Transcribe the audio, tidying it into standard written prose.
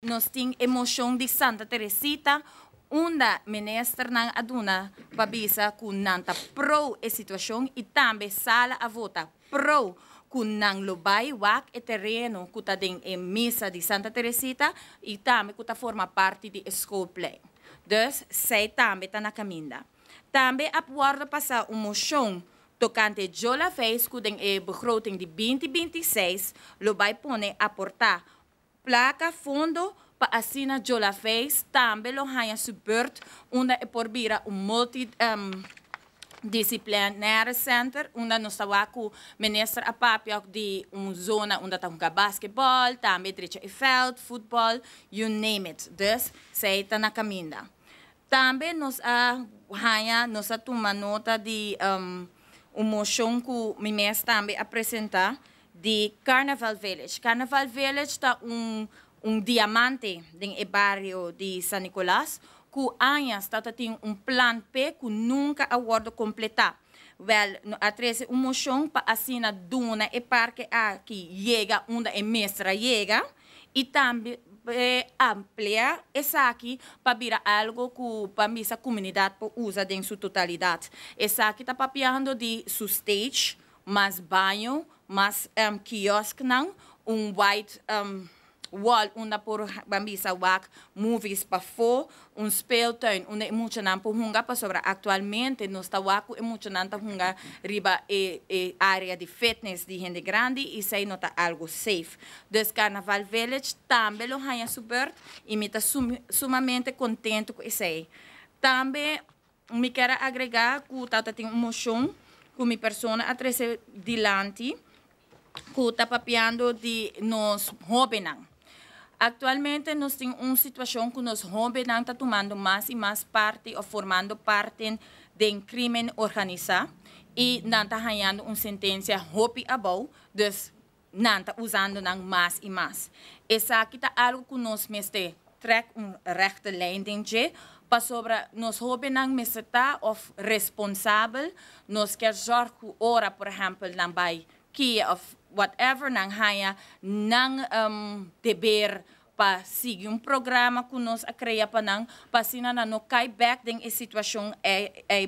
Nos tin e mocion di Santa Teresita, unda ministernan a duna pa bisa cu nan ta pro e situacion y tambe sala a vota pro cu nan lo bay wak e tereno cu ta den e misa di Santa Teresita y tambe cu ta forma parti di schoolplein. Dus esey tambe ta na caminda. Tambe a wordo pasa un mocion tocante Joe Laveist, cu den e begroting di 2026 lo bay pone aporta placa, fondo, pa asina Joe Laveist tambe lo haya su beurt, unda e por bira un multi disciplinaire center, unda nos ta cu minister a papia di un zona unda ta hunga basketball, tambe drecha e veld, voetbal, you name it. Dus esey ta na caminda. Tambe nos a haya, nos a tuma nota di un mocion cu mi mes tambe a presenta di Carnival Village. Carnival Village ta un diamante den e bario di San Nicolas, cu aña ta tin un plan P cu nunca a wordo completa. Wel, a trece un mocion pa asina duna e parke aki yega unda e mester yega y tambe amplia esaki pa bira algo cu pa e comunidad por usa den su totalidad. Esaki ta papiando di su stage, mas baño, mas kiosk nan, un white wall unda por ban bisa wak movies pafo, un speeltuin unda e muchanan por hunga, pasobra actualmente nos ta wak e muchanan ta hunga riba e area di fitness di hende grandi y esey no ta algo safe. Dus Carnival Village tambe lo haya su beurt y mi ta sumamente contento cu esey. Tambe mi kier agrega cu tata tin un mocion cu mi persona a trece dilanti, cu ta papiando di nos hobennan. Actualmente nos tin un situacion cu nos hobennan ta tumando mas y mas parti of formando parti di crimen organisa y nan ta hayando un sentencia hopi abou, dus nan ta usando nan mas y mas. Esaki ta algo cu nos mester trek un rechte lijn den dje, pasobra nos hobennan mester ta of responsabel. Nos kier zorg cu ora, por ehempel, nan bay kia of whatever, nan haya nan deber pa sigui un programa cu nos a crea pa nan, pa asina nan no cay back den e situacion e